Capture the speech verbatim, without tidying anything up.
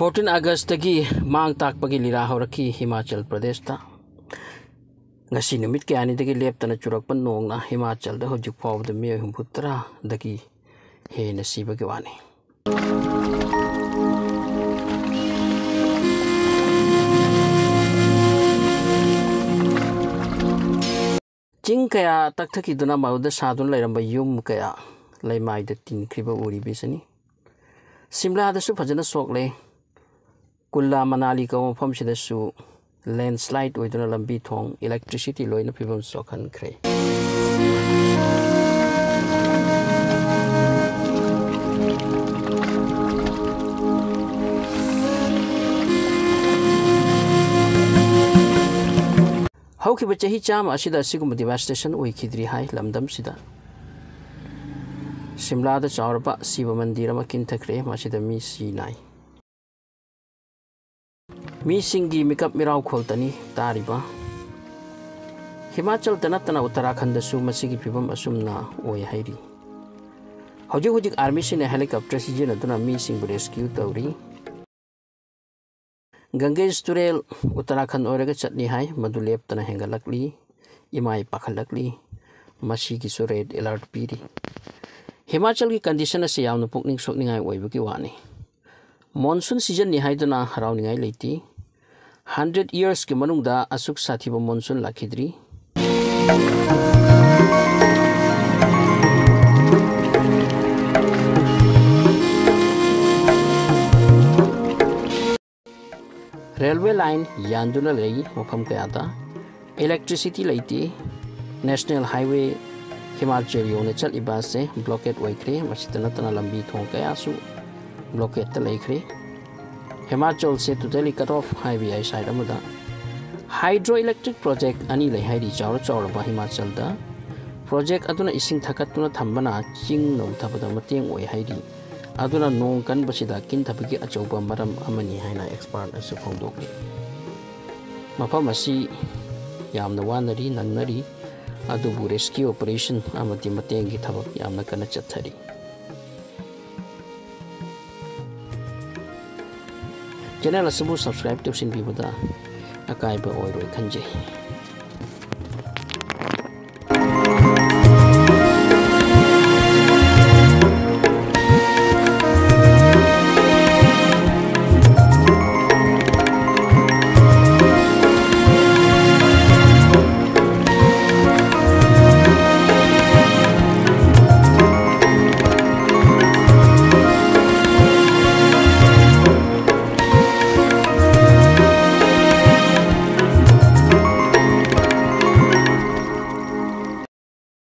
Fourteen Augustꯇꯒꯤ ꯃꯥꯡ ꯇꯥꯛꯄꯒꯤ ꯂꯤꯂꯥ ꯍꯧꯔꯛꯈꯤ ꯍꯤꯃꯥꯆꯜ ꯄ꯭ꯔꯗꯦꯁꯇ꯫ ꯉꯁꯤ ꯅꯨꯃꯤꯠ ꯀꯌꯥꯅꯤꯗꯒꯤ ꯂꯦꯞꯇꯅ ꯆꯨꯔꯛꯄ ꯅꯣꯡꯅ ꯍꯤꯃꯥꯆꯜꯗ ꯍꯧꯖꯤꯛ ꯐꯥꯎꯕꯗ ꯃꯤꯑꯣꯏ ꯍꯨꯝꯐꯨ ꯇꯔꯥꯗꯒꯤ ꯍꯦꯟꯅ ꯁꯤꯕꯒꯤ ꯋꯥꯅꯤ꯫ ꯆꯤꯡ ꯀꯌꯥ ꯇꯛꯊꯈꯤꯗꯨꯅ ꯃꯗꯨꯗ ꯁꯥꯗꯨꯅ ꯂꯩꯔꯝꯕ ꯌꯨꯝ ꯀꯌꯥ ꯂꯩꯃꯥꯏꯗ ꯇꯤꯟꯈ꯭ꯔꯤꯕ ꯎꯔꯤꯕꯁꯤꯅꯤ꯫ ꯁꯤꯝꯂꯥꯗꯁꯨ ꯐꯖꯅ ꯁꯣꯛꯂꯦ꯫ ꯀꯨꯜꯂꯥ ꯃꯅꯥꯂꯤ ꯀꯧꯕ ꯃꯐꯝꯁꯤꯗꯁꯨ ꯂꯦꯟꯁ꯭ꯂꯥꯏꯠ ꯑꯣꯏꯗꯨꯅ ꯂꯝꯕꯤ ꯊꯣꯡ, ꯏꯂꯦꯛꯇ꯭ꯔꯤꯁꯤꯇꯤ ꯂꯣꯏꯅ ꯐꯤꯕꯝ ꯁꯣꯛꯍꯟꯈ꯭ꯔꯦ꯫ ꯍꯧꯈꯤꯕ ꯆꯍꯤ ꯆꯥꯝꯃ ꯑꯁꯤꯗ ꯑꯁꯤꯒꯨꯝꯕ ꯗꯤꯚꯥꯁꯇꯦꯁꯟ ꯑꯣꯏꯈꯤꯗ꯭ꯔꯤ ꯍꯥꯏ ꯂꯝꯗꯝꯁꯤꯗ꯫ ꯁꯤꯝꯂꯥꯗ ꯆꯥꯎꯔꯕ ꯁꯤꯕ ꯃꯟꯗꯤꯔ ꯑꯃ ꯀꯤꯟꯊꯈ꯭ꯔꯦ, ꯃꯁꯤꯗ ꯃꯤ ꯁꯤ ꯅꯥꯏ꯫ ꯃꯤꯁꯤꯡꯒꯤ ꯃꯤꯀꯞ ꯃꯤꯔꯥꯎ ꯈꯣꯜꯇꯅꯤ ꯇꯥꯔꯤꯕ꯫ ꯍꯤꯃꯥꯆꯜꯗ ꯅꯠꯇꯅ ꯎꯠꯇꯔꯥꯈꯟꯗꯁꯨ ꯃꯁꯤꯒꯤ ꯐꯤꯕꯝ ꯑꯁꯨꯝꯅ ꯑꯣꯏ ꯍꯥꯏꯔꯤ꯫ ꯍꯧꯖꯤꯛ ꯍꯧꯖꯤꯛ ꯑꯥꯔꯃꯤꯁꯤꯡꯅ ꯍꯦꯂꯤꯀꯣꯞꯇꯔ ꯁꯤꯖꯤꯟꯅꯗꯨꯅ ꯃꯤꯁꯤꯡꯕꯨ ꯔꯦꯁꯀ꯭ꯌꯨ ꯇꯧꯔꯤ꯫ ꯒꯪꯒꯦꯁ ꯇꯨꯔꯦꯜ ꯎꯠꯇꯔꯥꯈꯟ ꯑꯣꯏꯔꯒ ꯆꯠꯂꯤ ꯍꯥꯏ, ꯃꯗꯨ ꯂꯦꯞꯇꯅ ꯍꯦꯟꯒꯠꯂꯛꯂꯤ꯫ ꯏꯃꯥꯏ ꯄꯥꯈꯠꯂꯛꯂꯤ꯫ ꯃꯁꯤꯒꯤꯁꯨ ꯔꯦꯗ ꯑꯦꯂꯔꯠ ꯄꯤꯔꯤ꯫ ꯍꯤꯃꯥꯆꯜꯒꯤ ꯀꯟꯗꯤꯁꯟ ꯑꯁꯤ ꯌꯥꯝꯅ ꯄꯨꯛꯅꯤꯡ ꯁꯣꯛꯅꯤꯡꯉꯥꯏ ꯑꯣꯏꯕꯒꯤ ꯋꯥꯅꯤ꯫ ꯃꯣꯟꯁꯨꯟ ꯁꯤꯖꯟꯅꯤ ꯍꯥꯏꯗꯨꯅ ꯍꯔꯥꯎꯅꯤꯡꯉꯥꯏ ꯂꯩꯇꯦ꯫ ꯍꯟꯗ꯭ꯔꯦꯠ ꯌꯔꯁꯀꯤ ꯃꯅꯨꯡꯗ ꯑꯁꯨꯛ ꯁꯥꯊꯤꯕ ꯃꯣꯟꯁꯨꯟ ꯂꯥꯛꯈꯤꯗ꯭ꯔꯤ꯫ ꯔꯦꯜꯋꯦ ꯂꯥꯏꯟ ꯌꯥꯟꯗꯨꯅ ꯂꯩ ꯃꯐꯝ ꯀꯌꯥꯗ꯫ ꯏꯂꯦꯛꯇ꯭ꯔꯤꯁꯤꯇꯤ ꯂꯩꯇꯦ꯫ ꯅꯦꯁꯅꯦꯜ ꯍꯥꯏꯋꯦ ꯍꯤꯃꯥꯆꯜ ꯌꯧꯅ ꯆꯠꯂꯤꯕ ꯑꯁꯦ ꯕ꯭ꯂꯣꯀꯦꯠ ꯑꯣꯏꯈ꯭ꯔꯦ꯫ ꯃꯁꯤꯇ ꯅꯠꯇꯅ ꯂꯝꯕꯤ ꯊꯣꯡ ꯀꯌꯥꯁꯨ ꯕ꯭ꯂꯣꯀꯦꯠꯇ ꯂꯩꯈ꯭ꯔꯦ꯫ ꯍꯤꯃꯥꯆꯜꯁꯦ ꯇꯣꯇꯦꯂꯤ ꯀꯠ ꯑꯣꯐ ꯍꯥꯏꯕ ꯌꯥꯏ ꯁꯥꯏꯠ ꯑꯃꯗ꯫ ꯍꯥꯏꯗ꯭ꯔꯣ ꯏꯂꯦꯛꯇ꯭ꯔꯤꯛ ꯄ꯭ꯔꯣꯖꯦꯛ ꯑꯅꯤ ꯂꯩ ꯍꯥꯏꯔꯤ ꯆꯥꯎꯔ ꯆꯥꯎꯔꯕ ꯍꯤꯃꯥꯆꯜꯗ꯫ ꯄ꯭ꯔꯣꯖꯦꯛ ꯑꯗꯨꯅ ꯏꯁꯤꯡ ꯊꯥꯒꯠꯇꯨꯅ ꯊꯝꯕꯅ ꯆꯤꯡ ꯅꯧꯊꯕꯗ ꯃꯇꯦꯡ ꯑꯣꯏ ꯍꯥꯏꯔꯤ꯫ ꯑꯗꯨꯅ ꯅꯣꯡ ꯀꯟꯕꯁꯤꯗ ꯀꯤꯟꯊꯕꯒꯤ ꯑꯆꯧꯕ ꯃꯔꯝ ꯑꯃꯅꯤ ꯍꯥꯏꯅ ꯑꯦꯛꯁꯄꯥꯔꯠꯅꯁꯨ ꯐꯣꯡꯗꯣꯛꯂꯤ꯫ ꯃꯐꯝ ꯑꯁꯤ ꯌꯥꯝꯅ ꯋꯥꯅꯔꯤ, ꯅꯪꯅꯔꯤ, ꯑꯗꯨꯕꯨ ꯔꯦꯁꯀ꯭ꯌꯨ ꯑꯣꯄꯔꯦꯁꯟ ꯑꯃꯗꯤ ꯃꯇꯦꯡꯒꯤ ꯊꯕꯛ ꯌꯥꯝꯅ ꯀꯟꯅ ꯆꯠꯊꯔꯤ꯫ Channel ꯑꯁꯤꯕꯨ subscribe ꯇꯧꯁꯤꯟꯕꯤꯕꯗ ꯑꯀꯥꯏꯕ ꯑꯣꯏꯔꯣꯏ ꯈꯟꯖꯩ꯫